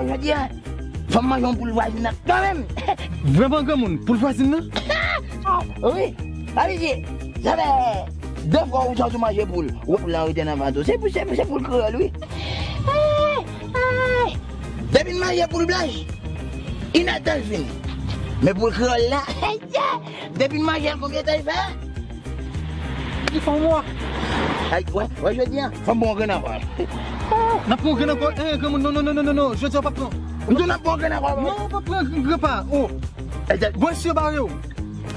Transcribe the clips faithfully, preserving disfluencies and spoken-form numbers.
Jodi a, fò m manje yon poul vwazin nan kanmenm. Vrèman, granmoun, poul vwazin nan? Wi, pa piti. Sa fè de fwa ou sot ou manje poul. Ou wè poul lan rete nan vant ou. Se pou, se pou, se poul kreyòl, wi. Depi n manje poul blanch, inèdtan l fini. Men poul kreyòl la, depi n manje l, konbyen tan l fè? Li fè yon mwa. Ay, wè, wè, jodi a, fò m pran yon grenn ankò. N ap pran yon grenn ankò? Eh, granmoun, non, non, non, non, non, jodi a w p ap pran. M di w n ap pran yon grenn ankò. Non, w p ap pran, granpa. Oh. Bon, si yo bare w.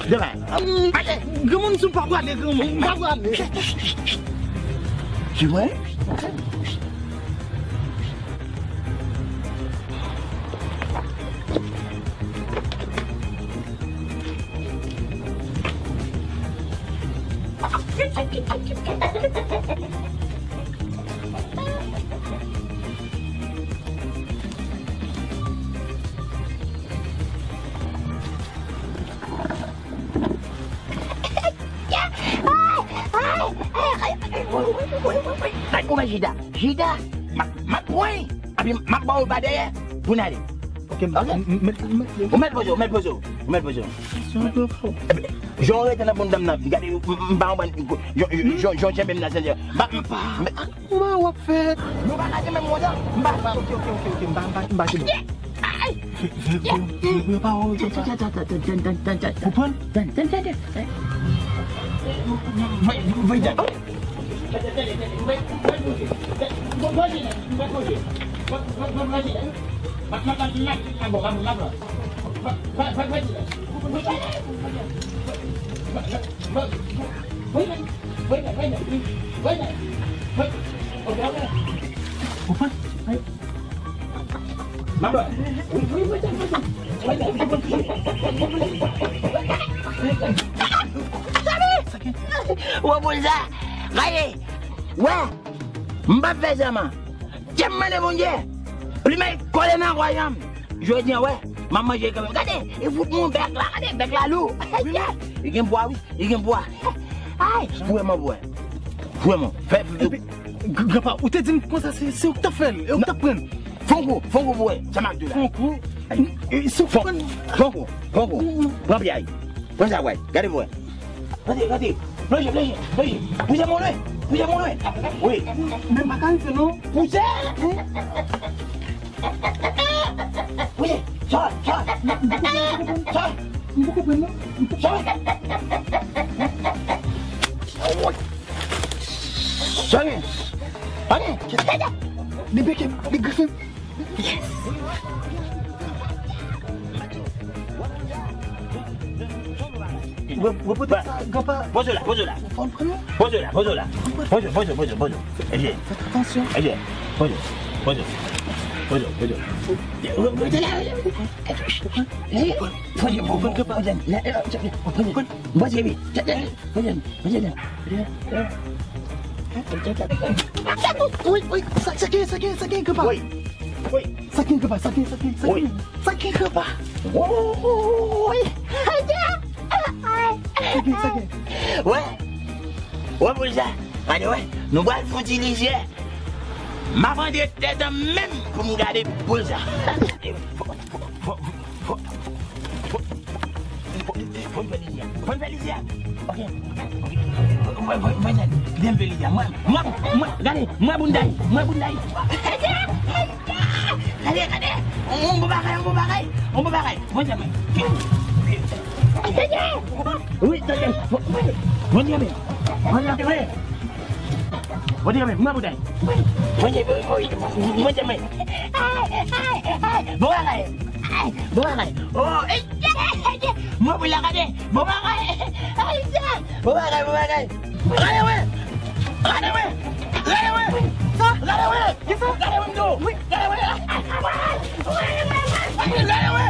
Devan. Granmoun, si w pa prale, granmoun, w pa prale. Ti mwen? Ay, kouman Jida? Jida, m ap, m ap pran. Epi m ap ba w l pa dèyè pou n ale. Ok, m, ok? M, m, m, m, ou mèt poze w, ou mèt poze w, ou mèt poze w. Epi, jan w rete nan boundam nan, gade, m, m, m pa konprann, jan, jan, jan w tchenbe m nan, sètadi, m pa, m, m, kouman w ap fè? Nou pa ka tchenbe m konsa. M pa, m pa, ok, ok, ok, ok, m pa, m pa, m pa tchenbe. Ay! Vre, vre, vre, vre pawòl konsa. Tann, tann, tann, tann, tann, tann, tann, tann. Ou konprann? Tann, tann, tann, tann. Voye, voye, tann. Wè poul sa. Gade. Wè. M p ap fè sèman. Kè m mande Bondye. Plimen kole nan vwayan m. Jodi a, wè. M ap manje kanmenm. Gade. E fout mwen bèk la. Gade bèk la lou. Li gen bwa, wi. Li gen bwa. Ay. Vrèman, vrè. Vrèman. Fè. Epi, granpa, ou te di m konsa, se, se ou k t ap fè l. E ou k t ap pran l. Fè yon kou, fè yon kou pou wè sa m ap di w la. Fè yon kou? E, e, si w pran. Fè yon kou, fè yon kou. Pran pye a. Pran sa, wè. Gade pou wè. Gade, gade. Plonje, plonje, plonje. Pouse mwen lwen, pouse mwen lwen. Wi. Men m pa ka rive non. Pouse. Pouse. Sòt, sòt. Sòt. M poko pran non. Sòt. Sòt. Li beke m, li grife m. Yes. Re-, repete sa, granpa. Poze w la, poze w la. Fò m pran. Poze w la, poze w la. Poze, poze, poze, poze. Ebyen. Fè atansyon. Ebyen. Poze, poze. Poze, poze. Repete la. Poze, poze, poze. Poze, poze. Poze, poze. Wi, wi, sa, sa gen, sa gen, sa gen, granpa. Wi. Wi. Sa gen, granpa, sa gen, sa gen, sa gen. Wi. Sa gen, granpa. Wi. Sa gen, sa gen. Wè. Wè poul sa. Gade, wè. Nou pral fè yon ti lizyè. M ap antre tèt an menm pou m gade poul sa. Fò, fò, fò, fò, fò, fò, fò, fò n fè lizyè. Fò n fè lizyè. Ok. Ok. Fò, fò, fò n fè. Kite m fè lizyè. Mwen, mwen, mwen, gade, mwen bounday, mwen bounday. Gade, gade. On, on bon bagay, on bon bagay, on bon bagay. Mwen, mwen. Wi, tande. Mwen, mwen. Mwen, mwen. Mwen, mwen. Mwen, mwen. Mwen, mwen. Mwen, mwen. Bon bagay. Bon bagay. Oh, eh, eh, eh, eh, mwen pou la gade. Bon bagay. Ay, sa. Bon bagay, bon bagay. Gade, wè. Gade, wè. Gade, wè. Sa. Gade, wè. Ki sa? Gade, wè, m di w. Wi. Gade, wè. Gade, wè.